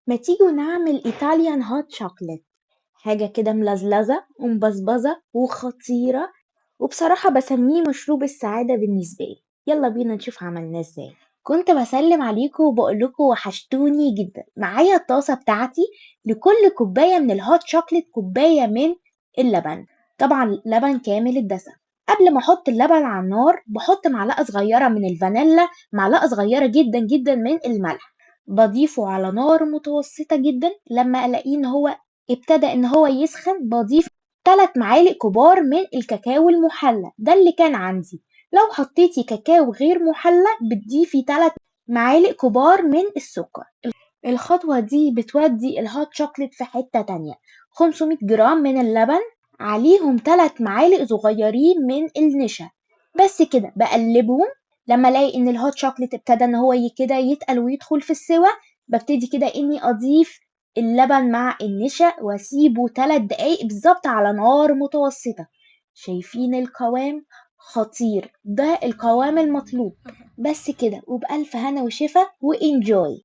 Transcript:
ما تيجوا نعمل Italian hot chocolate، حاجة كده ملزلزة ومبزبزة وخطيرة، وبصراحة بسميه مشروب السعادة بالنسبة لي. يلا بينا نشوف عملناه ازاي. كنت بسلم عليكم وبقول لكم وحشتوني جدا. معايا الطاسة بتاعتي، لكل كوباية من ال hot chocolate كوباية من اللبن، طبعا لبن كامل الدسم. قبل ما احط اللبن على النار بحط معلقة صغيرة من الفانيلا، معلقة صغيرة جدا جدا من الملح، بضيفه على نار متوسطة جدا. لما الاقيه ان هو ابتدى ان هو يسخن بضيف 3 معالق كبار من الكاكاو المحلى، ده اللي كان عندي. لو حطيتي كاكاو غير محلى بتضيفي 3 معالق كبار من السكر. الخطوة دي بتودي ال hot chocolate في حتة تانية. 500 جرام من اللبن عليهم 3 معالق صغيرين من النشا، بس كده. بقلبهم. لما الاقي ان ال hot chocolate ابتدى ان هو كده يتقل ويدخل في السوا، ببتدي كده اني اضيف اللبن مع النشا واسيبه 3 دقايق بالظبط على نار متوسطة. شايفين القوام؟ خطير، ده القوام المطلوب. بس كده، وبألف هنا وشفا و enjoy.